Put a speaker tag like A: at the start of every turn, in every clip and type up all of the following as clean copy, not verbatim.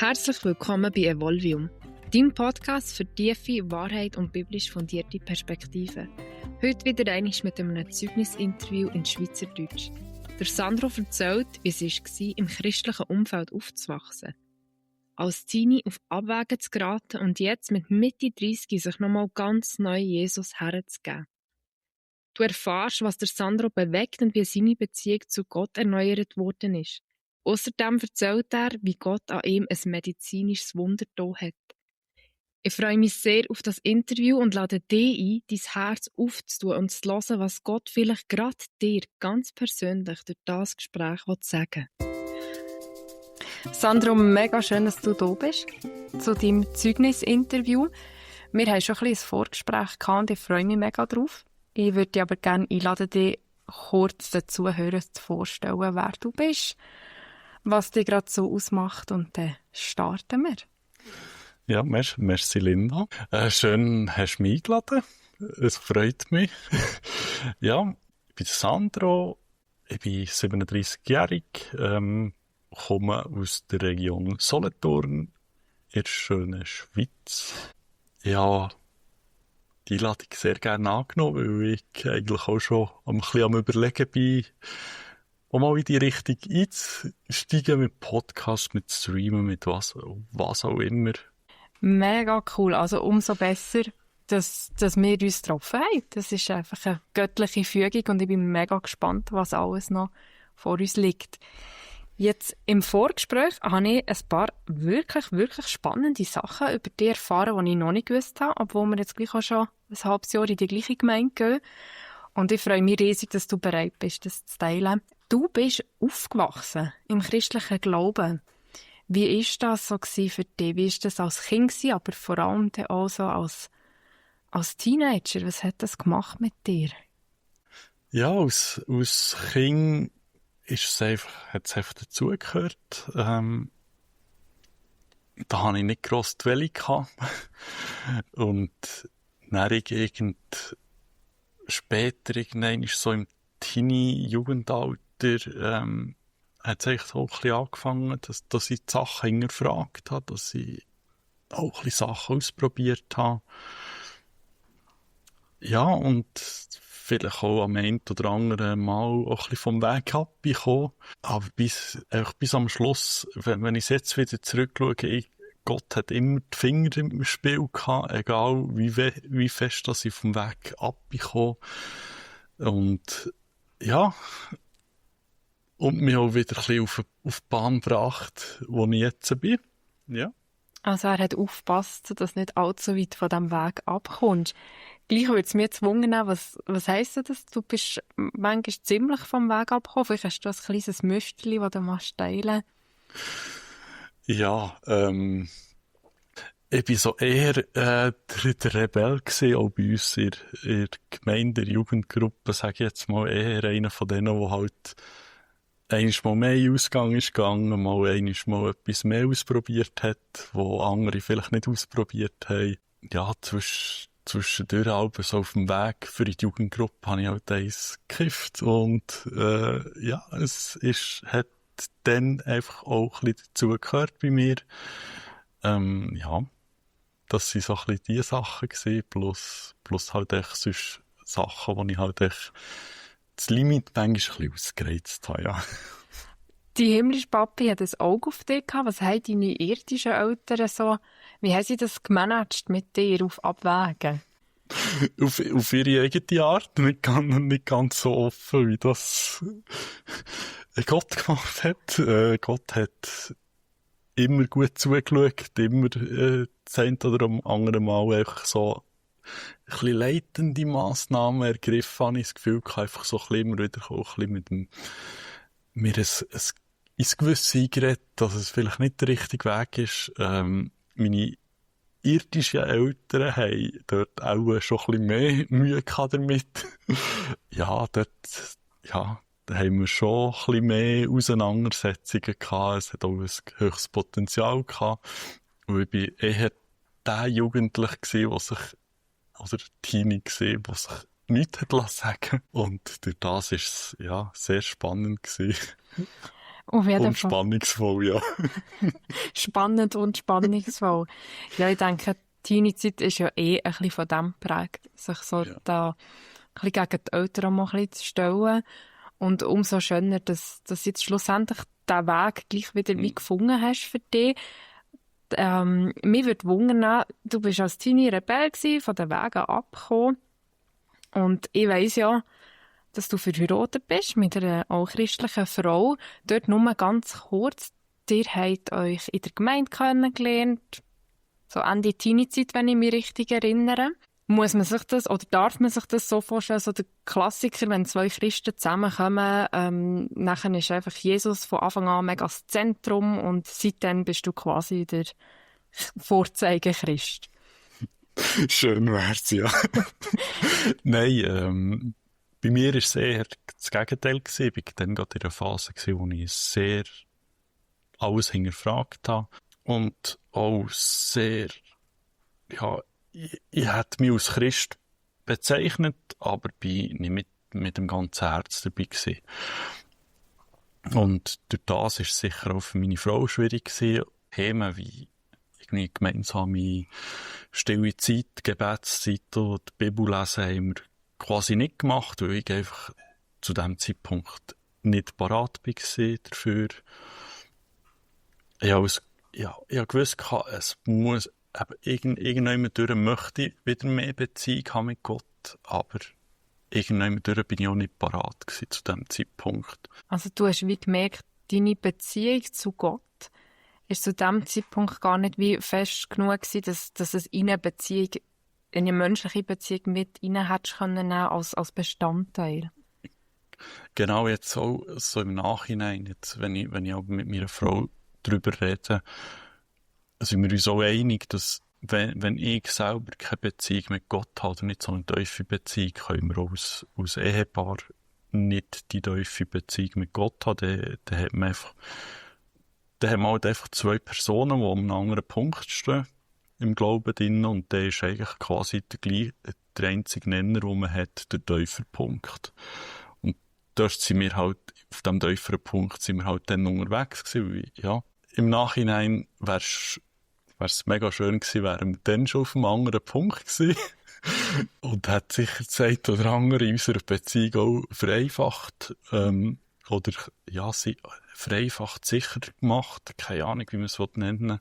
A: Herzlich willkommen bei Evolvium, deinem Podcast für tiefe Wahrheit und biblisch fundierte Perspektiven. Heute wieder einmal mit einem Zeugnisinterview in Schweizerdeutsch. Der Sandro erzählt, wie es war, im christlichen Umfeld aufzuwachsen. Als Teenie auf Abwägen zu geraten und jetzt mit Mitte 30 sich nochmal ganz neu Jesus herzugeben. Du erfährst, was der Sandro bewegt und wie seine Beziehung zu Gott erneuert worden ist. Außerdem erzählt er, wie Gott an ihm ein medizinisches Wunder getan hat. Ich freue mich sehr auf das Interview und lade dich ein, dein Herz aufzutun und zu hören, was Gott vielleicht gerade dir ganz persönlich durch das Gespräch sagen will. Sandro, mega schön, dass du da bist, zu deinem Zeugnisinterview. Wir haben schon ein bisschen ein Vorgespräch gehabt und ich freue mich mega drauf. Ich würde dich aber gerne einladen, dich kurz den Zuhörern zu vorstellen, wer du bist, was dich gerade so ausmacht, und dann starten wir.
B: Ja, merci Linda. Schön, hast du mich eingeladen. Es freut mich. Ja, ich bin Sandro, ich bin 37-jährig, komme aus der Region Solothurn in der schönen Schweiz. Ja, die Einladung sehr gerne angenommen, weil ich eigentlich auch schon ein bisschen am Überlegen bin, um mal in die Richtung einzusteigen mit Podcasts, mit Streamen, mit was auch immer.
A: Mega cool. Also umso besser, dass wir uns getroffen haben. Das ist einfach eine göttliche Fügung und ich bin mega gespannt, was alles noch vor uns liegt. Jetzt im Vorgespräch habe ich ein paar wirklich spannende Sachen über dich erfahren, die ich noch nicht gewusst habe, obwohl wir jetzt gleich auch schon ein halbes Jahr in die gleiche Gemeinde gehen. Und ich freue mich riesig, dass du bereit bist, das zu teilen. Du bist aufgewachsen im christlichen Glauben. Wie war das so für dich? Wie war das als Kind, aber vor allem auch so als Teenager? Was hat das gemacht mit dir?
B: Ja, als Kind hat es einfach dazugehört. Da hatte ich nicht gross die Welle gehabt. Und dann später, so im Teenie-Jugendalter, hat es eigentlich auch ein bisschen angefangen, dass ich die Sachen hinterfragt habe, dass ich auch ein bisschen Sachen ausprobiert habe. Ja, und vielleicht auch am einen oder anderen Mal auch ein bisschen vom Weg abgekommen. Aber bis am Schluss, wenn ich jetzt wieder zurückschaue, Gott hat immer die Finger im Spiel gehabt, egal wie fest dass ich vom Weg abgekommen. Und ja, und mich auch wieder ein bisschen auf die Bahn gebracht, wo ich jetzt bin. Ja.
A: Also er hat aufgepasst, dass du nicht allzu weit von diesem Weg abkommst. Gleich würde es mir jetzt wundern, was heisst das? Du bist manchmal ziemlich vom Weg abgekommen. Vielleicht hast du ein kleines Müsterchen, das du teilen willst.
B: Ja, ich war so eher der Rebell gewesen, auch bei uns in der Gemeinde, der Jugendgruppe, sage ich jetzt mal, eher einer von denen, der halt einmal mehr in den Ausgang ist gegangen, mal etwas mehr ausprobiert hat, wo andere vielleicht nicht ausprobiert haben. Ja, zwischendurch aber so auf dem Weg für die Jugendgruppe habe ich halt eins gekifft und ja, hat dann einfach auch ein bisschen dazugehört bei mir. Ja, das waren so ein bisschen die Sachen gewesen, plus halt echt sonst Sachen, wo ich halt echt das Limit manchmal ein bisschen ausgereizt habe, ja.
A: Die himmlische Papi hat ein Auge auf dich gehabt. Was haben deine irdischen Eltern so? Wie haben sie das gemanagt mit dir auf Abwägen?
B: auf ihre eigene Art, nicht ganz so offen, wie das Gott gemacht hat. Gott hat immer gut zugeschaut, immer das eine oder andere Mal einfach so ein bisschen leitende Massnahmen ergriffen, habe ich das Gefühl, einfach so ein bisschen immer wieder ein bisschen mit mir ins Gewisse eingeredet, dass es vielleicht nicht der richtige Weg ist. Meine irdischen Eltern haben dort auch schon ein bisschen mehr Mühe gehabt damit. Ja, da haben wir schon ein bisschen mehr Auseinandersetzungen gehabt. Es hat auch ein höchstes Potenzial gehabt. Und ich war eher der Jugendliche gewesen, oder Teenie gewesen, der sich nichts hat sagen. Und durch das war es, ja, sehr spannend gewesen.
A: Auf jeden
B: Und
A: Fall.
B: spannungsvoll, ja.
A: Spannend und spannungsvoll. Ja, ich denke, die Teenie-Zeit ist ja ein bisschen von dem geprägt, sich so
B: Ja.
A: da ein bisschen gegen die Eltern mal ein bisschen zu stellen. Und umso schöner, dass jetzt schlussendlich diesen Weg gleich wieder wie gefunden hast für dich. Mich würde wundern, du bist als Teenie Rebell gewesen, von den Wegen abgekommen. Und ich weiss ja, dass du verheiratet bist mit einer auch christlichen Frau. Dort nur ganz kurz. Ihr habt euch in der Gemeinde kennengelernt. So Ende Teenie-Zeit, wenn ich mich richtig erinnere. Muss man sich das, oder darf man sich das so vorstellen, so der Klassiker, wenn zwei Christen zusammenkommen, nachher ist einfach Jesus von Anfang an mega das Zentrum und seitdem bist du quasi der Vorzeige-Christ.
B: Schön wär's, ja. Nein, bei mir war es eher das Gegenteil gewesen. Ich war dann gerade in einer Phase gewesen, wo ich sehr alles hinterfragt habe. Und auch sehr, ja, ich hätte mich als Christ bezeichnet, aber bin nicht mit dem ganzen Herz dabei gewesen. Und durch das war es sicher auch für meine Frau schwierig gewesen. Themen wie irgendwie gemeinsame stille Zeit, Gebetszeit und die Bibel lesen haben wir quasi nicht gemacht, weil ich einfach zu diesem Zeitpunkt nicht parat war dafür. Ich habe gewusst, es muss irgendjemand durch möchte ich wieder mehr Beziehung haben mit Gott, aber irgendjemand durch bin ich auch nicht parat gewesen zu diesem Zeitpunkt.
A: Also du hast wie gemerkt, deine Beziehung zu Gott ist zu diesem Zeitpunkt gar nicht wie fest genug gewesen, dass es in eine Beziehung, in eine menschliche Beziehung mit rein hättest können als Bestandteil.
B: Genau, jetzt auch so im Nachhinein, jetzt, wenn ich auch mit meiner Frau darüber rede, sind wir uns auch einig, dass wenn ich selber keine Beziehung mit Gott habe oder nicht so eine tiefe Beziehung, können wir auch als Ehepaar nicht die tiefe Beziehung mit Gott haben, dann hat man halt einfach zwei Personen, die an einem anderen Punkt stehen im Glauben drin, und der ist eigentlich quasi der einzige Nenner, den man hat, der tiefe Punkt. Und dort sind wir halt, auf diesem tieferen Punkt sind wir halt dann unterwegs gewesen, weil, ja, im Nachhinein wär's mega schön gewesen, wären wir dann schon auf einem anderen Punkt gewesen. Und hat sicher das eine oder andere in unserer Beziehung auch vereinfacht, oder, ja, vereinfacht sicher gemacht. Keine Ahnung, wie man es nennen will.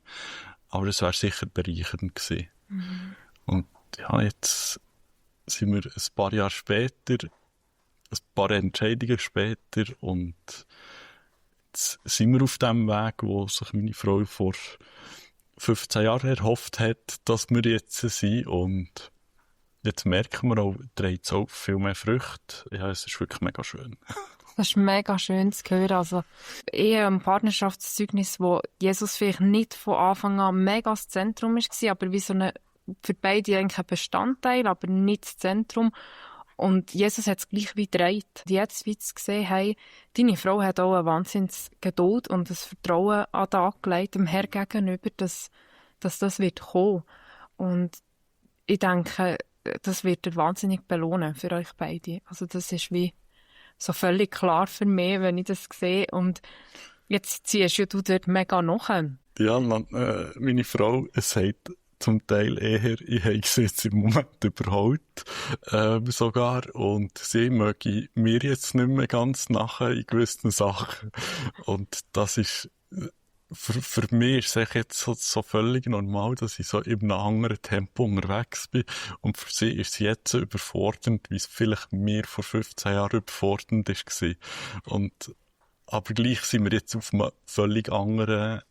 B: Aber es wäre sicher bereichernd gewesen. Mhm. Und, ja, jetzt sind wir ein paar Jahre später, ein paar Entscheidungen später, und jetzt sind wir auf dem Weg, wo sich meine Frau vor 15 Jahren erhofft hat, dass wir jetzt sind, und jetzt merken wir auch, trägt es auch viel mehr Früchte. Ja, es ist wirklich mega schön.
A: Das ist mega schön zu hören. Also eher ein Partnerschaftszeugnis, wo Jesus vielleicht nicht von Anfang an mega das Zentrum war, aber wie so für beide eigentlich ein Bestandteil, aber nicht das Zentrum. Und Jesus hat es gleich wie gedreht. Jetzt, wie sie gesehen haben, deine Frau hat auch eine Wahnsinnsgeduld und ein Vertrauen an den Tag gelegt, dem Herrn gegenüber, dass das wird kommen. Und ich denke, das wird er wahnsinnig belohnen für euch beide. Also das ist wie so völlig klar für mich, wenn ich das sehe. Und jetzt ziehst ja du dort mega nach.
B: Ja, meine Frau sagt zum Teil eher, ich habe sie jetzt im Moment überholt, sogar. Und sie möge mir jetzt nicht mehr ganz nachher in gewissen Sachen. Und das ist, für mich ist es jetzt so völlig normal, dass ich so in einem anderen Tempo unterwegs bin. Und für sie ist es jetzt so überfordernd, wie es vielleicht mir vor 15 Jahren überfordernd war. Aber gleich sind wir jetzt auf einem völlig anderen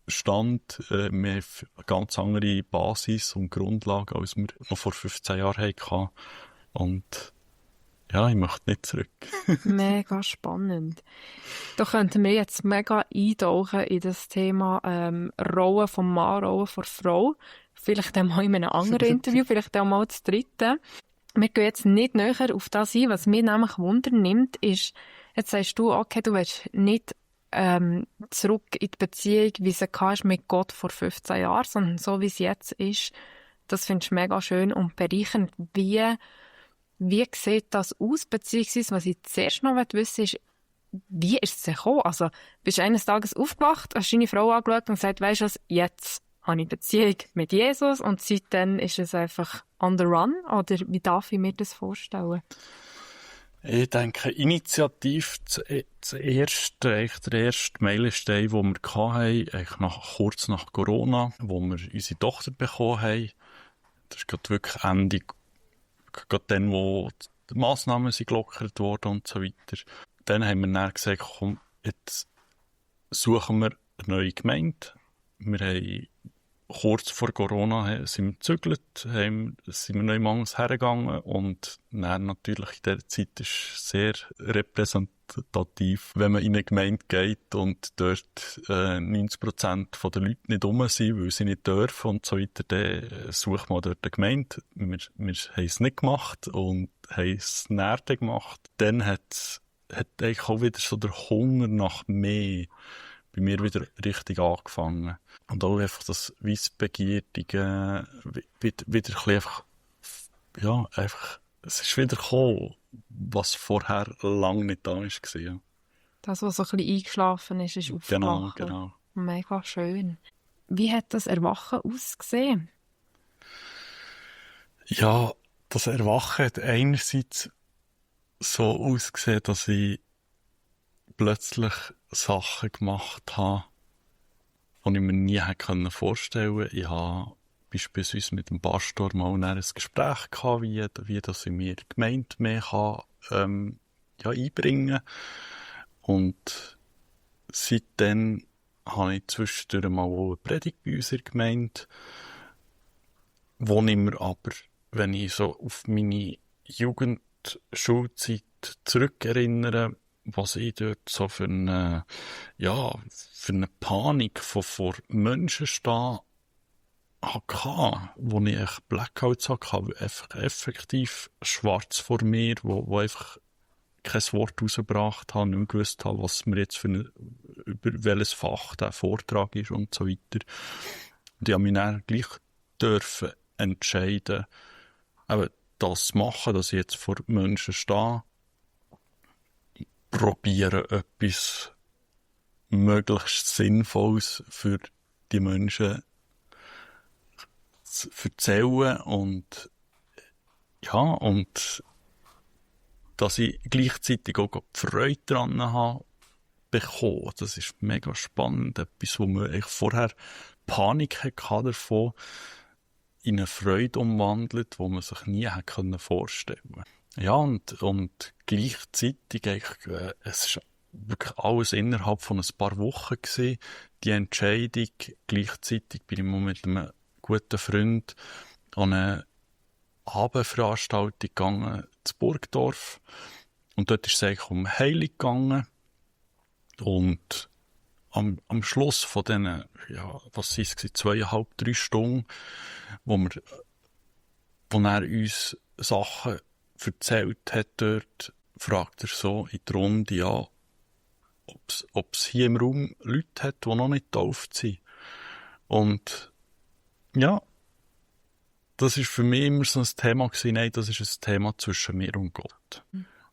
B: Stand. Wir haben eine ganz andere Basis und Grundlage, als wir noch vor 15 Jahren hatten. Und ja, ich möchte nicht zurück.
A: Mega spannend. Da könnten wir jetzt mega eintauchen in das Thema Rollen vom Mann, Rollen von Frau. Vielleicht auch mal in einem anderen Interview, vielleicht auch mal das dritte. Wir gehen jetzt nicht näher auf das ein. Was mich nämlich Wunder nimmt, ist, jetzt sagst du, okay, du willst nicht zurück in die Beziehung, wie sie hast mit Gott vor 15 Jahren, sondern so, wie es jetzt ist. Das findest du mega schön und bereichernd. Wie sieht das aus? Beziehungsweise, was ich zuerst noch wissen will, ist, wie ist es gekommen? Also, bist du eines Tages aufgewacht, hast deine Frau angeschaut und gesagt, weisst du was, jetzt habe ich Beziehung mit Jesus und seitdem ist es einfach on the run? Oder wie darf ich mir das vorstellen?
B: Ich denke, initiativ der erste Meilenstein, den wir hatten, kurz nach Corona, wo wir unsere Tochter bekommen haben. Das ist gerade wirklich Ende, gerade dann, wo die Massnahmen sind gelockert wurden und so weiter. Dann haben wir dann gesagt, komm, jetzt suchen wir eine neue Gemeinde. Wir haben kurz vor Corona sind wir gezügelt, sind wir neumals hergegangen und dann natürlich in dieser Zeit ist sehr repräsentativ, wenn man in eine Gemeinde geht und dort 90% der Leute nicht rum sind, weil sie nicht dürfen und so weiter, dann sucht man dort eine Gemeinde. Wir haben es nicht gemacht und haben es näher gemacht. Dann hat eigentlich auch wieder so der Hunger nach mehr bei mir wieder richtig angefangen. Und auch einfach das Weissbegiertige, wieder ein bisschen einfach, ja, einfach, es ist wieder gekommen, was vorher lange nicht da war. Ja.
A: Das, was so ein bisschen eingeschlafen ist, ist aufgewacht.
B: Genau.
A: Mega schön. Wie hat das Erwachen ausgesehen?
B: Ja, das Erwachen hat einerseits so ausgesehen, dass ich plötzlich Sachen gemacht habe, die ich mir nie hätte vorstellen können. Ich habe beispielsweise mit dem Pastor mal ein Gespräch gehabt, wie dass ich mir die Gemeinde mehr kann, einbringen kann. Und seitdem habe ich zwischendurch mal eine Predigt bei unserer Gemeinde, wo ich mir aber, wenn ich so auf meine Jugendschulzeit zurückerinnere, was ich dort so für eine Panik vor Menschen stehen hatte, wo ich echt Blackouts hatte, einfach effektiv schwarz vor mir, wo einfach kein Wort rausgebracht habe, nicht mehr gewusst habe, was mir jetzt über welches Fach der Vortrag ist und so weiter. Und ich habe mich dann gleich dürfen entscheiden, aber das zu machen, dass ich jetzt vor Menschen stehe, probieren, etwas möglichst Sinnvolles für die Menschen zu erzählen und dass ich gleichzeitig auch die Freude daran habe bekommen. Das ist mega spannend. Etwas, wo man eigentlich vorher Panik hatte davon, in eine Freude umwandelt, die man sich nie hätte vorstellen können. Ja, und gleichzeitig eigentlich, es ist wirklich alles innerhalb von ein paar Wochen gewesen, die Entscheidung. Gleichzeitig bin ich mal mit einem guten Freund an eine Abendveranstaltung gegangen, zu Burgdorf. Und dort ist es eigentlich um Heilung gegangen. Und am Schluss von diesen, 2,5, 3 Stunden, wo er uns Sachen erzählt hat dort, fragt er so in der Runde, ja, ob es hier im Raum Leute hat, die noch nicht getauft sind. Und ja, das ist für mich immer so ein Thema gewesen, nein, das ist ein Thema zwischen mir und Gott.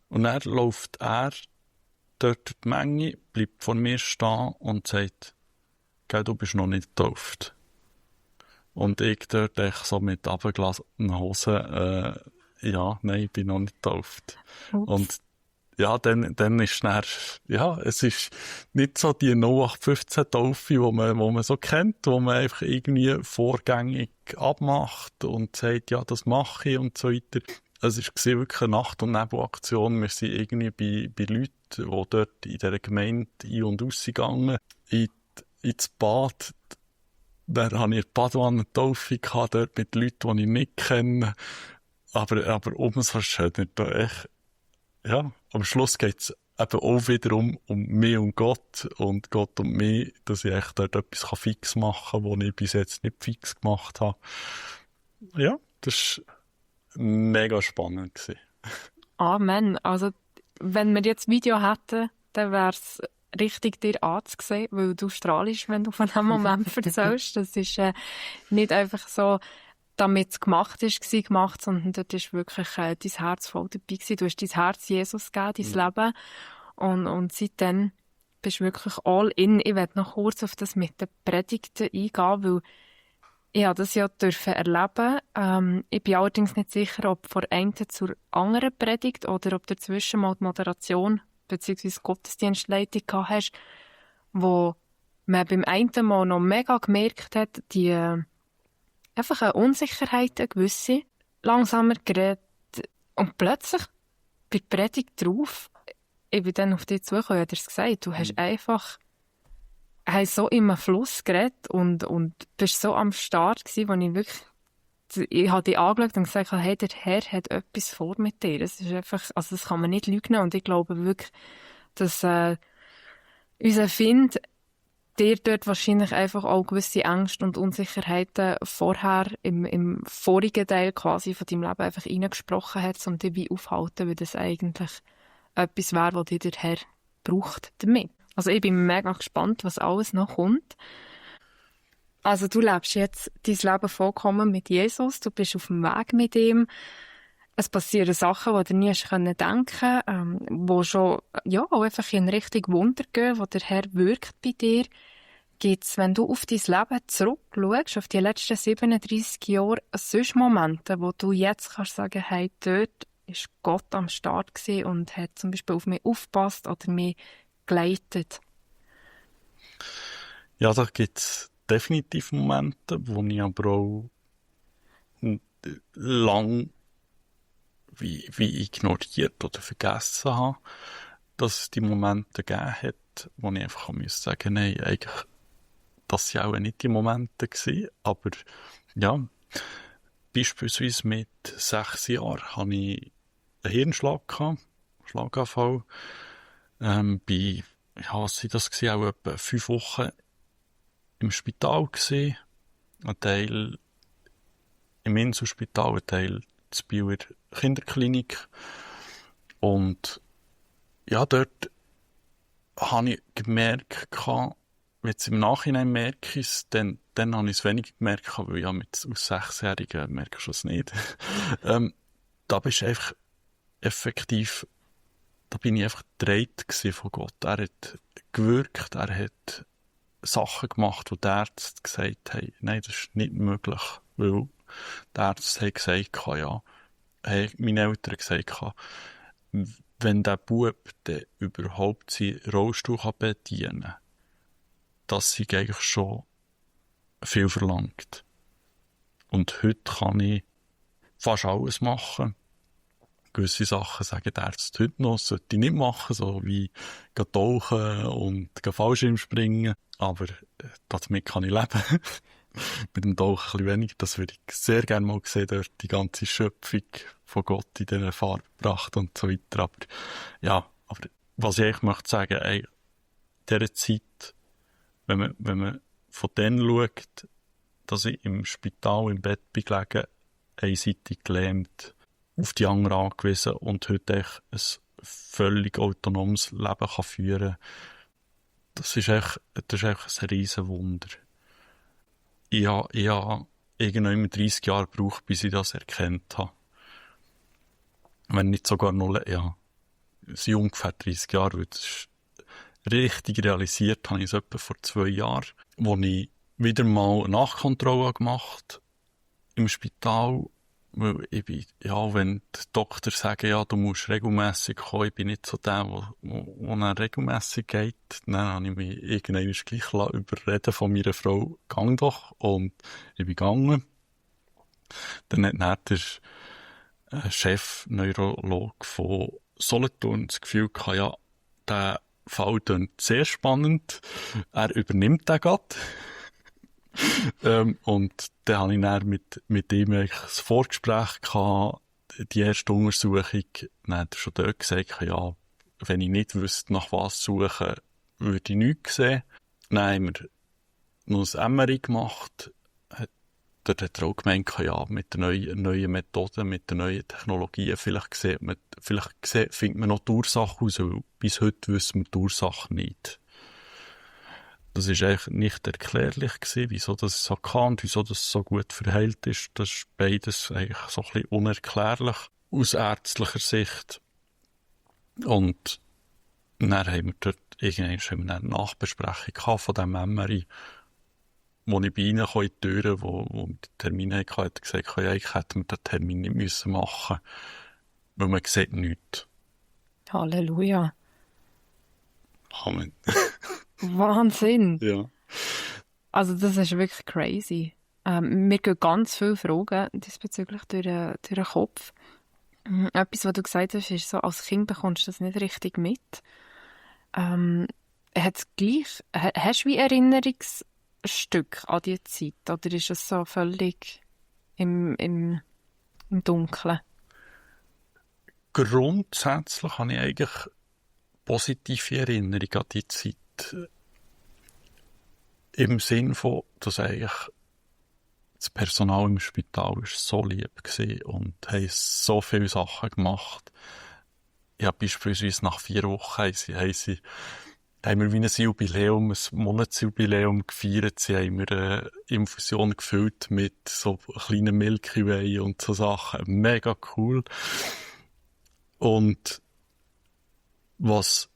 B: Und dann läuft er dort die Menge, bleibt vor mir stehen und sagt, gell, du bist noch nicht getauft. Und ich dort echt so mit abgelassenen Hosen, nein, ich bin noch nicht getauft. Und ja, dann ist es ist nicht so die 0815-Taufe, wo man so kennt, wo man einfach irgendwie vorgängig abmacht und sagt, ja, das mache ich und so weiter. Es war wirklich eine Nacht- und Nebelaktion. Wir sind irgendwie bei Leuten, die dort in dieser Gemeinde ein- und ausgegangen, ins Bad. Dann hatte ich eine Badewanne-Taufe dort mit Leuten, die ich nicht kenne. Aber umso schöner, da echt, ja, am Schluss geht es eben auch wieder um mich und Gott und mich, dass ich echt dort etwas fix machen kann, was ich bis jetzt nicht fix gemacht habe. Ja, das war mega spannend gewesen.
A: Amen. Also, wenn wir jetzt Video hätten, dann wäre es richtig dir anzusehen, weil du strahlst, wenn du von diesem Moment erzählst. Das ist nicht einfach so, damit es gemacht ist, sondern dort ist wirklich dein Herz voll dabei gewesen. Du hast dein Herz Jesus gegeben, dein Leben. und seitdem bist du wirklich all in. Ich werde noch kurz auf das mit den Predigten eingehen, weil ich habe das ja dürfen erleben. Ich bin allerdings nicht sicher, ob von einer zur anderen Predigt oder ob dazwischen mal die Moderation bzw. Gottesdienstleitung gehabt hast, wo man beim einen Mal noch mega gemerkt hat, die einfach eine Unsicherheit, eine gewisse, langsamer geredet und plötzlich bei der Predigt drauf, ich bin dann auf dich zugekommen, ich habe dir gesagt, du hast einfach so im Fluss geredet und bist so am Start gewesen, wo ich wirklich, ich habe dich angeschaut und gesagt, hey, der Herr hat etwas vor mit dir. Das ist einfach, also das kann man nicht lügen und ich glaube wirklich, dass unser Find dir dort wahrscheinlich einfach auch gewisse Ängste und Unsicherheiten vorher im vorigen Teil quasi von deinem Leben einfach reingesprochen hat, um dich wie aufhalten, weil das eigentlich etwas wäre, was dir der Herr braucht damit. Also ich bin mega gespannt, was alles noch kommt. Also du lebst jetzt dein Leben vollkommen mit Jesus, du bist auf dem Weg mit ihm. Es passieren Sachen, die du nie denken konntest, die schon ja, auch einfach in Richtung Wunder gehen, wo der Herr wirkt bei dir. Gibt's, wenn du auf dein Leben zurückschaust, auf die letzten 37 Jahre, sonst Momente, wo du jetzt kannst sagen, hey, dort ist Gott am Start gewesen und hat zum Beispiel auf mich aufgepasst oder mich geleitet?
B: Ja, da gibt es definitiv Momente, wo ich aber auch lang wie ignoriert oder vergessen habe, dass es die Momente gegeben hat, wo ich einfach sagen musste, nein, eigentlich, das waren auch nicht die Momente gewesen, aber ja, beispielsweise mit 6 Jahren hatte ich einen Hirnschlag gehabt, Schlaganfall, bei, ja, was war das gewesen, auch etwa 5 Wochen im Spital gewesen, ein Teil im Inselspital, ein Teil in der Bieler Kinderklinik. Und ja, dort habe ich gemerkt, jetzt im Nachhinein merke ich es, dann habe ich es weniger gemerkt, weil ja als 6-Jährigen merkst du es nicht. Da bist du einfach effektiv, da bin ich einfach gedreht von Gott. Er hat gewirkt, er hat Sachen gemacht, wo die Ärzte gesagt haben, nein, das ist nicht möglich, weil die Ärzte haben gesagt, ja, meine Eltern gesagt, wenn der Bub dann überhaupt seinen Rollstuhl bedienen kann, das sei eigentlich schon viel verlangt. Und heute kann ich fast alles machen. Gewisse Sachen sagen die Ärzte heute noch, sollte ich nicht machen, so wie tauchen und Fallschirmspringen. Aber damit kann ich leben. Mit dem Tauchen ein bisschen weniger. Das würde ich sehr gerne mal sehen, dort die ganze Schöpfung von Gott in dieser Farbe gebracht und so weiter. Aber ja, aber was ich eigentlich möchte sagen, in dieser Zeit, wenn man von denen schaut, dass ich im Spital im Bett bin gelegen, einseitig gelähmt, auf die andere angewiesen und heute echt ein völlig autonomes Leben kann führen kann, das ist echt ein riesen Wunder. Ich habe irgendwann 30 Jahre gebraucht, bis ich das erkannt habe. Wenn nicht sogar noch, ja, es sind ungefähr 30 Jahre, weil das ist richtig realisiert habe ich es etwa vor 2 Jahren, wo ich wieder mal eine Nachkontrolle gemacht habe im Spital. Weil ich bin, ja, wenn die Doktor sagen, ja, du musst regelmässig kommen, ich bin nicht so der, wo dann regelmässig geht, dann habe ich mich irgendwann gleich überreden von meiner Frau, gang doch, und ich bin gegangen. Dann hat der Chef-Neurolog von Solothurn das Gefühl gehabt, ja, der Fall klingt sehr spannend, er übernimmt den gerade. Und dann habe ich dann mit ihm eigentlich das Vorgespräch gehabt, die erste Untersuchung. Dann hat er schon dort gesagt, ja, wenn ich nicht wüsste, nach was suchen, würde ich nichts sehen. Dann haben wir noch ein MRI gemacht. Dort hat er auch gemeint, ja, mit den neuen Methoden, mit den neuen Technologien, vielleicht findet man noch die Ursache raus, weil bis heute wissen wir die Ursache nicht. Das war eigentlich nicht erklärlich gewesen, wieso das so kam und wieso das so gut verheilt ist. Das ist beides eigentlich so ein bisschen unerklärlich aus ärztlicher Sicht. Und Und dann haben wir dort irgendwann eine Nachbesprechung gehabt von diesem Memory, wo ich bei ihnen in die Türen, wo wir den Termin hatten, hat er gesagt, ja, ich hätte mir den Termin nicht müssen machen, weil man sieht nichts.
A: Halleluja.
B: Amen.
A: Wahnsinn.
B: Ja.
A: Also das ist wirklich crazy. Mir gehen ganz viele Fragen diesbezüglich durch den Kopf. Etwas, was du gesagt hast, ist so, als Kind bekommst du das nicht richtig mit. Hast du wie Erinnerungsstück an die Zeit? Oder ist es so völlig im Dunkeln?
B: Grundsätzlich habe ich eigentlich positive Erinnerungen an die Zeit. Im Sinn von, dass eigentlich das Personal im Spital war so lieb war und haben so viele Sachen gemacht. Ja, beispielsweise nach 4 Wochen haben wir wie ein Jubiläum, ein Monatsjubiläum gefeiert. Sie haben mir eine Infusion gefüllt mit so kleinen Milky Way und so Sachen. Mega cool. Und was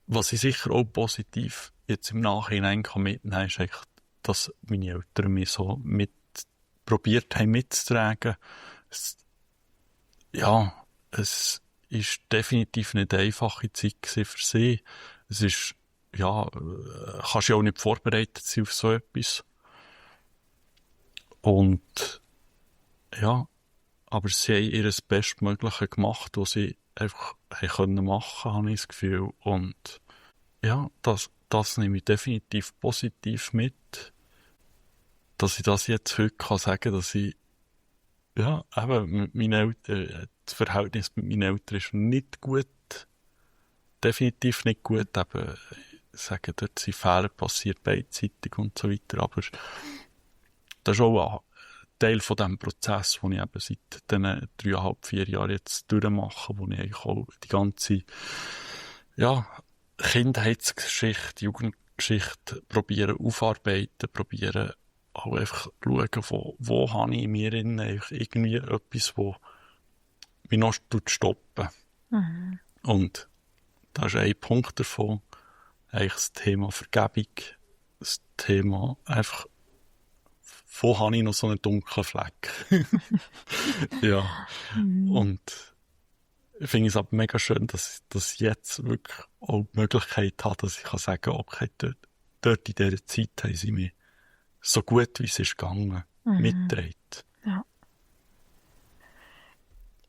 B: ich sicher auch positiv jetzt im Nachhinein mitnehmen kann, ist eigentlich, dass meine Eltern mich so probiert haben mitzutragen. Es ist definitiv nicht eine einfache Zeit für sie. Es ist, kannst ja auch nicht vorbereitet sein auf so etwas. Und, ja, aber sie haben ihr Bestmögliche gemacht, was sie einfach machen können, habe ich das Gefühl. Und, ja, das nehme ich definitiv positiv mit, dass ich das jetzt heute sagen kann, dass ich, ja, eben, mit meinen Eltern, das Verhältnis mit meinen Eltern ist nicht gut, definitiv nicht gut, eben, sagen, dort sind Fehler passiert beidseitig und so weiter, aber das ist auch ein Teil von diesem Prozess, den ich eben seit diesen 3,5, 4 Jahren jetzt durchmache, wo ich eigentlich auch die ganze, Kindheitsgeschichte, Jugendgeschichte probieren aufarbeiten, probieren auch einfach schauen, wo habe ich in mir irgendwie etwas, wo mich noch stoppen. Mhm. Und da ist ein Punkt davon, eigentlich das Thema Vergebung, das Thema einfach, wo habe ich noch so einen dunklen Fleck? Ja. Mhm. Und ich finde es aber mega schön, dass ich jetzt wirklich auch die Möglichkeit habe, dass ich sagen kann, okay, dort in dieser Zeit haben sie mich so gut, wie es ist gegangen, mitgetragen.
A: Ja.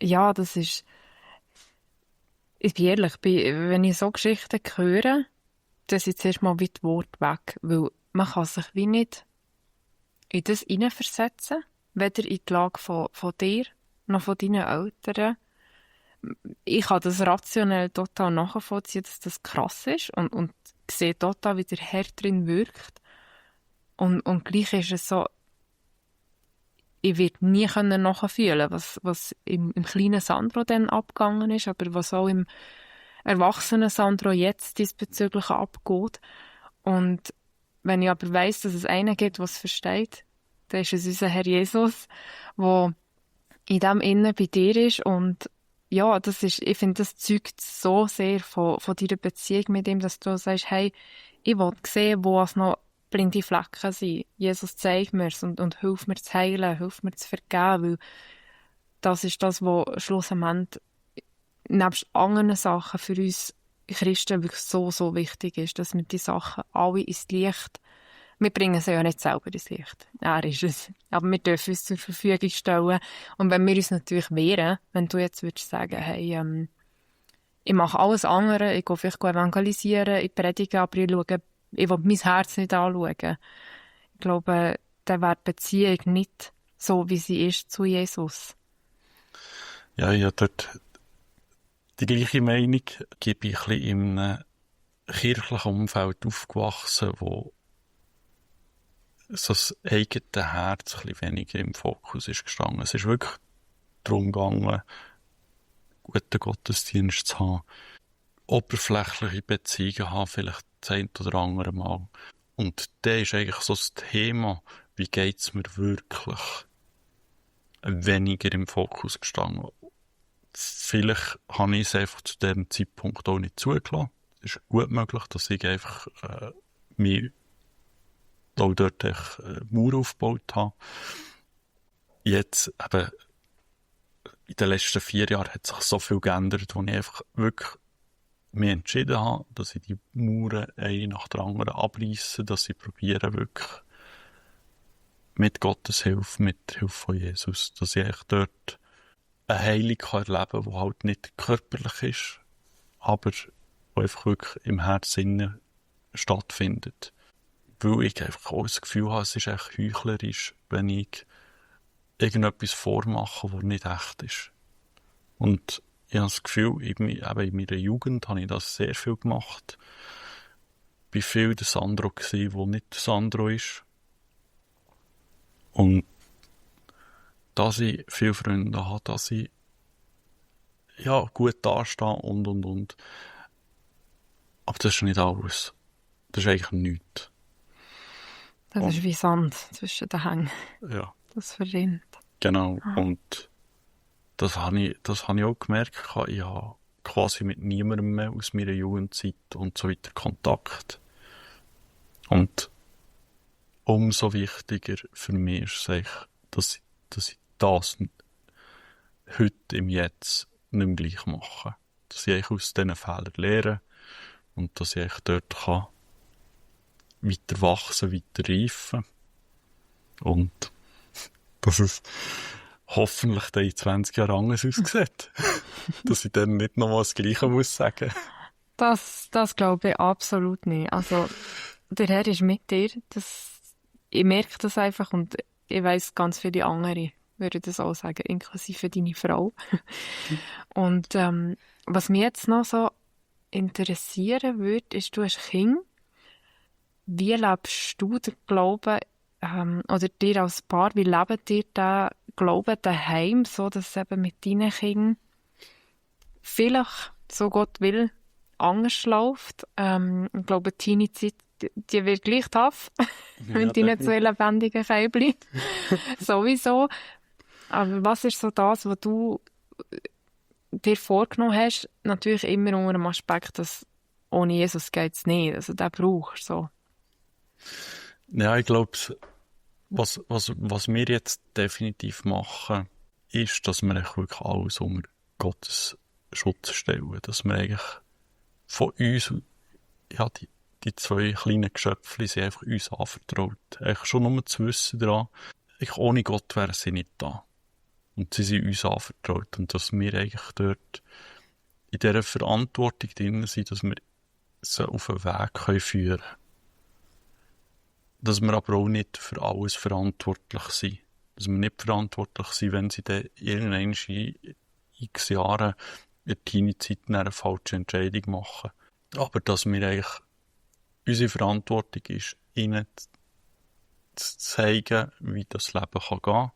A: Ja, das ist... Ich bin ehrlich, wenn ich so Geschichten höre, dann sind zuerst mal wie die Worte weg, weil man kann sich wie nicht in das hineinversetzen, weder in die Lage von dir noch von deinen Eltern. Ich kann das rationell total nachvollziehen, dass das krass ist und sehe total, wie der Herr drin wirkt. Und gleich ist es so, ich werde nie nachfühlen, was im kleinen Sandro dann abgegangen ist, aber was auch im erwachsenen Sandro jetzt diesbezüglich abgeht. Und wenn ich aber weiss, dass es einen gibt, der es versteht, dann ist es unser Herr Jesus, der in dem Innen bei dir ist. Und ja, ich finde, das zeugt so sehr von deiner Beziehung mit ihm, dass du sagst, hey, ich will sehen, wo es noch blinde Flecken sind. Jesus, zeig mir es und hilf mir zu heilen, hilf mir zu vergeben, weil das ist das, was schlussendlich nebst anderen Sachen für uns Christen wirklich so, so wichtig ist, dass wir die Sachen alle ins Licht, wir bringen sie ja nicht selber ins Licht, er ist es, aber wir dürfen uns zur Verfügung stellen. Und wenn wir uns natürlich wehren, wenn du jetzt würdest sagen, hey, ich mache alles andere, ich gehe vielleicht evangelisieren, ich predige, aber ich will mein Herz nicht anschauen. Ich glaube, dann wäre die Beziehung nicht so, wie sie ist zu Jesus.
B: Ja, ich habe dort die gleiche Meinung. Ich bin ein bisschen in einem kirchlichen Umfeld aufgewachsen, wo so das eigene Herz ein bisschen weniger im Fokus ist gestanden. Es ist wirklich darum gegangen, guten Gottesdienst zu haben, oberflächliche Beziehungen haben, vielleicht das ein oder andere Mal. Und da ist eigentlich so das Thema, wie geht es mir wirklich, weniger im Fokus gestanden. Vielleicht habe ich es einfach zu diesem Zeitpunkt auch nicht zugelassen. ist gut möglich, dass ich einfach mir auch dort Mauer aufgebaut habe. Jetzt eben in den letzten 4 Jahren hat sich so viel geändert, wo ich einfach wirklich mich entschieden habe, dass ich die Mauern eine nach der anderen abreisse, dass ich probiere wirklich mit Gottes Hilfe, mit der Hilfe von Jesus, dass ich eigentlich dort eine Heilung erleben kann, die halt nicht körperlich ist, aber die einfach wirklich im Herzen stattfindet. Weil ich einfach auch das Gefühl habe, es ist echt heuchlerisch, wenn ich irgendetwas vormache, das nicht echt ist. Und ich habe das Gefühl, eben in meiner Jugend habe ich das sehr viel gemacht. Ich war viel der Sandro, der nicht der Sandro ist. Und dass ich viele Freunde habe, dass ich gut dastehe und. Aber das ist nicht alles. Das ist eigentlich nichts.
A: Das ist wie Sand zwischen den Hängen.
B: Ja.
A: Das verrinnt.
B: Genau. Und das habe ich auch gemerkt. Ich habe quasi mit niemandem mehr aus meiner Jugendzeit und so weiter Kontakt. Und umso wichtiger für mich ist es eigentlich, dass ich das heute im Jetzt nicht mehr gleich mache. Dass ich eigentlich aus diesen Fehlern lehre und dass ich eigentlich dort kann weiter wachsen, weiter reifen. Und dass es hoffentlich dann in 20 Jahren anders aussieht. Dass ich dann nicht nochmal das Gleiche muss sagen.
A: Das glaube ich absolut nicht. Also, der Herr ist mit dir. Ich merke das einfach und ich weiss, ganz viele andere würden das auch sagen, inklusive deine Frau. Und was mich jetzt noch so interessieren würde, ist, du hast Kinder. Wie lebst du den Glauben, oder dir als Paar, wie lebt ihr den Glauben daheim, so dass es eben mit deinen Kindern vielleicht, so Gott will, anders läuft? Ich glaube, die Teenie-Zeit, die wird gleich tough, mit deinen 2 lebendigen Käibchen. Sowieso. Aber was ist so das, was du dir vorgenommen hast? Natürlich immer unter dem Aspekt, dass ohne Jesus geht es nicht. Also den brauchst du so.
B: Ja, ich glaube, was wir jetzt definitiv machen, ist, dass wir wirklich alles unter Gottes Schutz stellen. Dass wir eigentlich von uns, ja, die 2 kleinen Geschöpfe sind einfach uns anvertraut. Eigentlich schon nur zu wissen daran, ohne Gott wären sie nicht da. Und sie sind uns anvertraut. Und dass wir eigentlich dort in dieser Verantwortung drin sind, dass wir sie auf den Weg führen können. Dass wir aber auch nicht für alles verantwortlich sind. Dass wir nicht verantwortlich sind, wenn sie dann irgendwann in x Jahren in der Teenie-Zeit eine falsche Entscheidung machen. Aber dass wir eigentlich unsere Verantwortung ist, ihnen zu zeigen, wie das Leben kann gehen.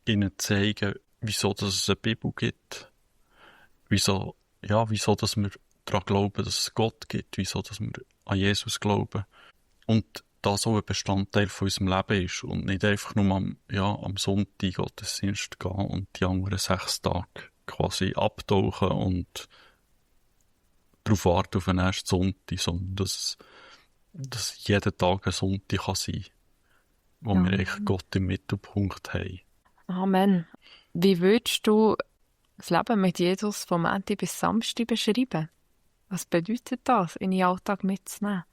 B: Ihnen zu zeigen, wieso dass es eine Bibel gibt. Wieso dass wir daran glauben, dass es Gott gibt. Wieso dass wir an Jesus glauben. Und das auch ein Bestandteil von unserem Leben ist und nicht einfach nur am Sonntag Gottesdienst gehen und die anderen 6 Tage quasi abtauchen und darauf warten auf den nächsten Sonntag, sondern dass jeder Tag ein Sonntag kann sein, wo wir eigentlich Gott im Mittelpunkt haben.
A: Amen. Wie würdest du das Leben mit Jesus vom Montag bis Samstag beschreiben? Was bedeutet das, in den Alltag mitzunehmen?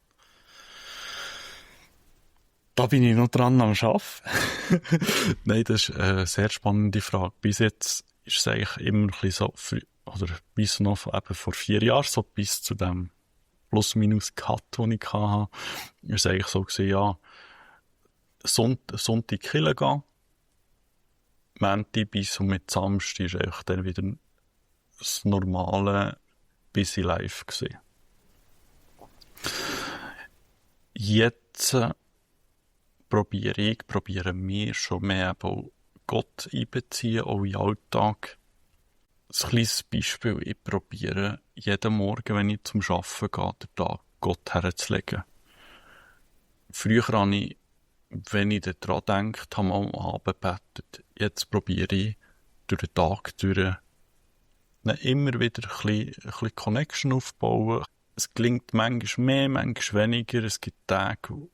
B: Da bin ich noch dran am Arbeiten. Nein, das ist eine sehr spannende Frage. Bis jetzt ist es eigentlich immer ein bisschen so, oder bis noch eben vor 4 Jahren, so bis zu dem Plus-Minus-Cut, den ich hatte, ist es eigentlich so gewesen, ja, Sonntag Kirche gehen, Montag bis und mit Samstag ist eigentlich dann wieder das normale Busy Life gewesen. Jetzt probieren wir schon mehr auch Gott einbeziehen, auch in den Alltag. Ein kleines Beispiel, ich probiere jeden Morgen, wenn ich zum Arbeiten gehe, den Tag Gott herzulegen. Früher habe ich, wenn ich daran denke, habe ich am Abend gebetet. Jetzt probiere ich durch den Tag immer wieder ein bisschen Connection aufbauen, es gelingt manchmal mehr, manchmal weniger. Es gibt Tage,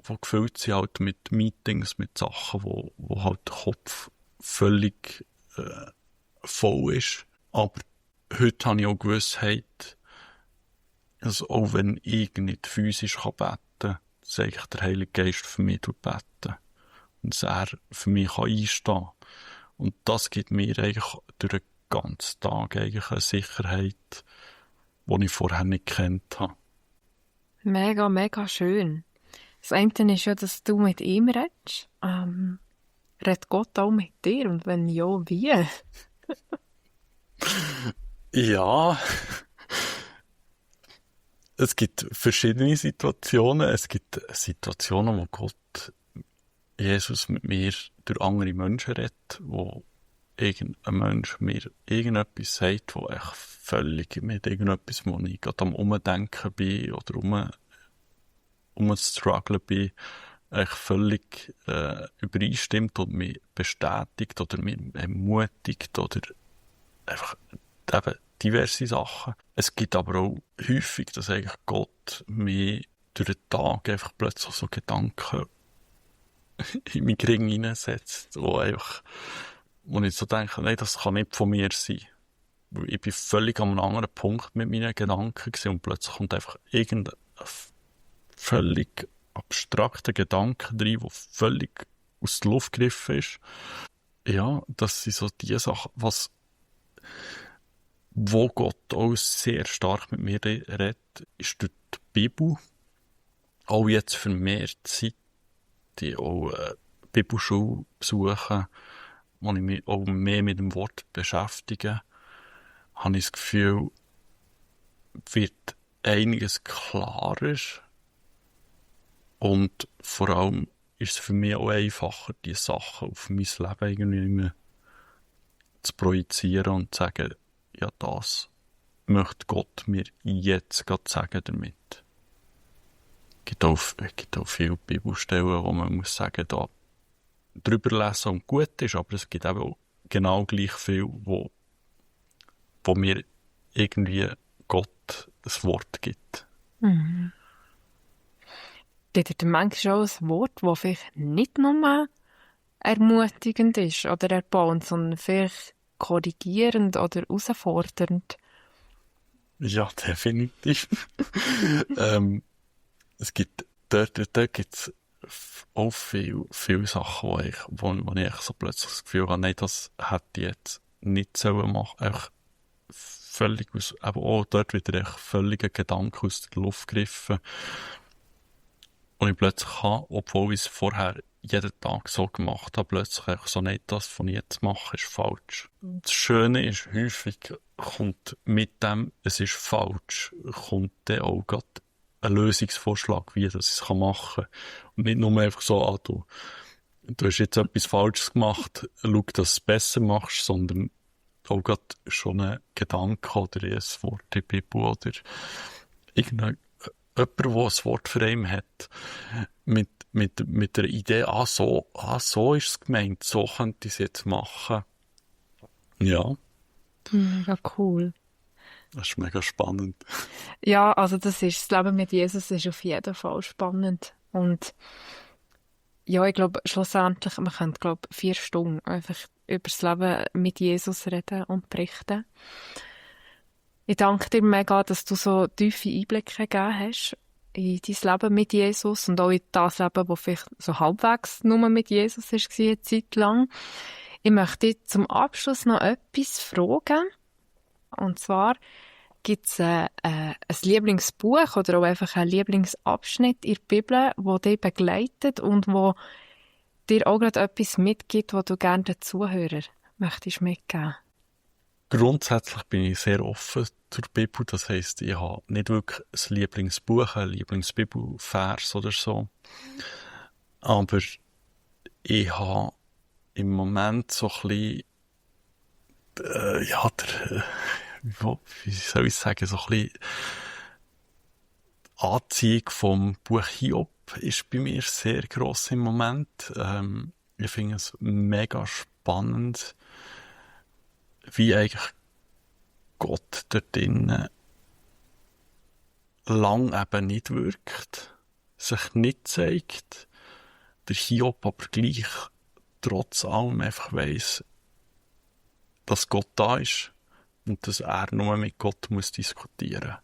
B: wo gefüllt sind halt mit Meetings, mit Sachen, wo halt der Kopf völlig voll ist. Aber heute habe ich auch Gewissheit, also auch wenn ich nicht physisch beten kann, dass eigentlich der Heilige Geist für mich beten und dass er für mich einstehen kann. Und das gibt mir eigentlich durch den ganzen Tag eigentlich eine Sicherheit, die ich vorher nicht gekannt habe.
A: Mega, mega schön. Das eine ist ja, dass du mit ihm redest. Redet Gott auch mit dir? Und wenn ja, wie?
B: Ja, es gibt verschiedene Situationen. Es gibt Situationen, wo Gott, Jesus mit mir durch andere Menschen redet, wo irgendein Mensch mir irgendetwas sagt, wo ich völlig mit irgendetwas, wo ich gerade am Umdenken bin oder strugglen bin, eigentlich völlig übereinstimmt und mich bestätigt oder mich ermutigt oder einfach eben diverse Sachen. Es gibt aber auch häufig, dass eigentlich Gott mir durch den Tag einfach plötzlich so Gedanken in meinen Ring hineinsetzt, wo ich so denke, nein, das kann nicht von mir sein. Weil ich bin völlig an einem anderen Punkt mit meinen Gedanken gewesen und plötzlich kommt einfach irgendein völlig abstrakter Gedanke rein, der völlig aus der Luft gegriffen ist. Ja, das sind so die Sachen, wo Gott auch sehr stark mit mir redet, ist durch die Bibel. Auch jetzt für mehr Zeit, die auch Bibelschule besuchen, wo ich mich auch mehr mit dem Wort beschäftige, habe ich das Gefühl, wird einiges klarer und vor allem ist es für mich auch einfacher, die Sachen auf mein Leben irgendwie zu projizieren und zu sagen, ja, das möchte Gott mir jetzt gerade sagen damit. Es gibt auch viele Bibelstellen, wo man muss sagen, da drüber lesen und gut ist, aber es gibt eben auch genau gleich viel, wo mir irgendwie Gott das Wort gibt.
A: Mhm. Gibt es manchmal auch ein Wort, das vielleicht nicht nur ermutigend ist oder erbauend, sondern vielleicht korrigierend oder herausfordernd?
B: Ja, definitiv. Es gibt, dort gibt's auch viele Sachen, wo ich so plötzlich das Gefühl habe, nein, das hätte ich jetzt nicht sollen machen. Einfach völlig aber auch dort wieder völlige Gedanken aus der Luft gegriffen. Und ich plötzlich habe, obwohl ich es vorher jeden Tag so gemacht habe, plötzlich einfach so, nein, das von jetzt machen ist falsch. Das Schöne ist, häufig kommt mit dem, es ist falsch, kommt dann auch gerade ein Lösungsvorschlag, wie das ich es machen kann. Und nicht nur einfach so, du hast jetzt etwas Falsches gemacht, schau, dass du es besser machst, sondern auch gerade schon ein Gedanke oder ein Wort in der Bibel oder jemand, der ein Wort für einen hat, mit der Idee, so ist es gemeint, so könnte ich es jetzt machen. Ja.
A: Mega cool.
B: Das ist mega spannend.
A: Ja, also das Leben mit Jesus ist auf jeden Fall spannend. Und ja, ich glaube, schlussendlich, man könnte, glaube 4 Stunden einfach über das Leben mit Jesus reden und berichten. Ich danke dir mega, dass du so tiefe Einblicke gegeben hast in dein Leben mit Jesus und auch in das Leben, das vielleicht so halbwegs nur mit Jesus war, eine Zeit lang. Ich möchte dich zum Abschluss noch etwas fragen. Und zwar gibt es ein Lieblingsbuch oder auch einfach einen Lieblingsabschnitt in der Bibel, der dich begleitet und wo dir auch gerade etwas mitgibt, was du gerne den Zuhörern möchtest mitgeben.
B: Grundsätzlich bin ich sehr offen zur Bibel. Das heisst, ich habe nicht wirklich ein Lieblingsbuch, ein Lieblingsbibelvers oder so. Aber ich habe im Moment so ein bisschen, wie soll ich sagen, so ein bisschen Anziehung vom Buch Hiob ist bei mir sehr gross im Moment. Ich finde es mega spannend, wie eigentlich Gott dort drinnen lang eben nicht wirkt, sich nicht zeigt, der Hiob aber gleich trotz allem einfach weiss, dass Gott da ist und dass er nur mit Gott muss diskutieren.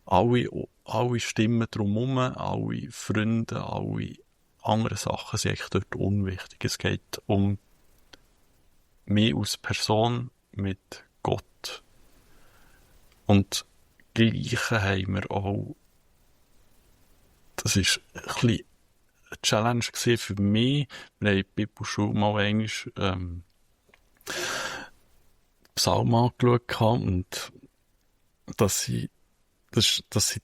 B: Alle Stimmen drumherum, alle Freunde, alle anderen Sachen sind eigentlich dort unwichtig. Es geht um mich als Person mit Gott. Und Gleiche haben wir auch. Das war ein bisschen eine Challenge für mich. Wir haben in der Bibelschule mal einmal Psalmen angeschaut und dass sind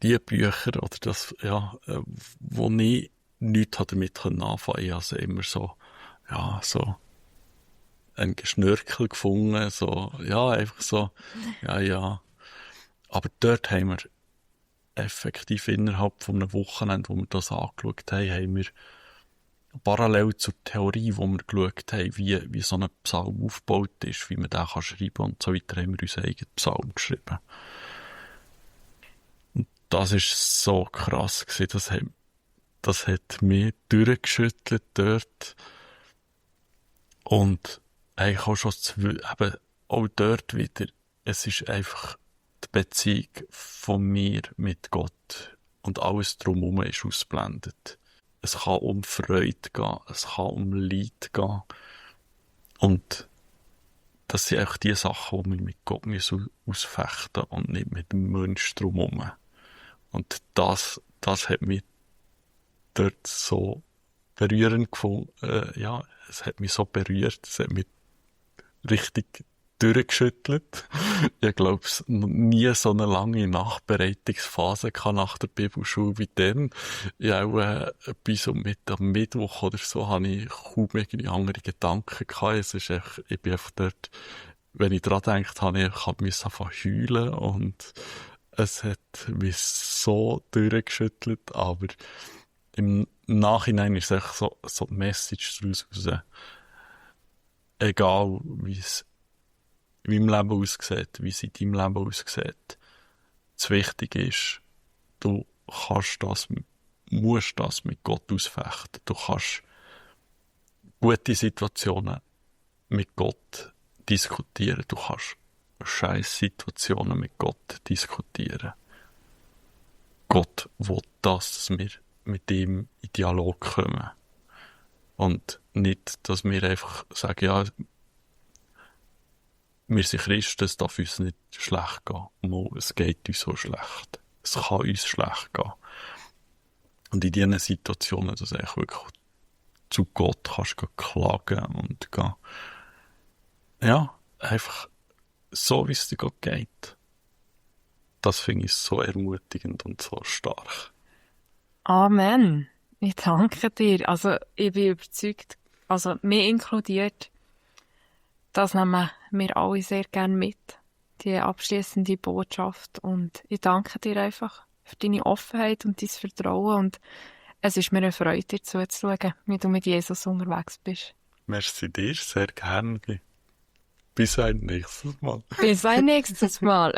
B: die Bücher, oder das, ja, wo ich nichts damit anfangen konnte. Ich habe immer so ein Geschnörkel gefunden, so, ja, einfach so, ja. Aber dort haben wir effektiv innerhalb von einem Wochenende, wo wir das angeschaut haben, haben wir parallel zur Theorie, wo wir geschaut haben, wie so ein Psalm aufgebaut ist, wie man den schreiben kann und so weiter, haben wir unseren eigenen Psalm geschrieben. Und das ist so krass gewesen, das hat mich durchgeschüttelt dort. Und eigentlich auch schon eben auch dort wieder, es ist einfach die Beziehung von mir mit Gott und alles drumherum ist ausgeblendet. Es kann um Freude gehen, es kann um Leid gehen. Und das sind einfach die Sachen, die wir mit Gott ausfechten und nicht mit dem Menschen drumherum. Und das hat mich dort so berührend gefunden. Es hat mich so berührt, es hat mich richtig durchgeschüttelt. Ich glaube, es noch nie so eine lange Nachbereitungsphase nach der Bibelschule wie dann. Ja, auch bis am Mittwoch oder so habe ich kaum irgendwie andere Gedanken gehabt. Es ist echt, ich bin einfach dort, wenn ich daran denke, ich musste einfach heulen und es hat mich so durchgeschüttelt, aber im Nachhinein ist es echt so die Message daraus raus. Egal, wie es in meinem Leben aussieht, wie es in deinem Leben aussieht. Das Wichtige ist, du musst das mit Gott ausfechten. Du kannst gute Situationen mit Gott diskutieren. Du kannst scheiß Situationen mit Gott diskutieren. Gott will dass wir mit ihm in Dialog kommen. Und nicht, dass wir einfach sagen, ja, wir sind Christen, es darf uns nicht schlecht gehen. Mal, es geht uns so schlecht. Es kann uns schlecht gehen. Und in diesen Situationen, dass du eigentlich wirklich zu Gott kannst klagen und gehen. Ja, einfach so, wie es dir Gott geht. Das finde ich so ermutigend und so stark.
A: Amen. Ich danke dir. Also, ich bin überzeugt, also mich inkludiert, das nehmen wir alle sehr gerne mit, die abschließende Botschaft. Und ich danke dir einfach für deine Offenheit und dein Vertrauen. Und es ist mir eine Freude, dir zuzuschauen, wie du mit Jesus unterwegs bist.
B: Merci dir, sehr gerne. Bis ein nächstes Mal.
A: Bis ein nächstes Mal.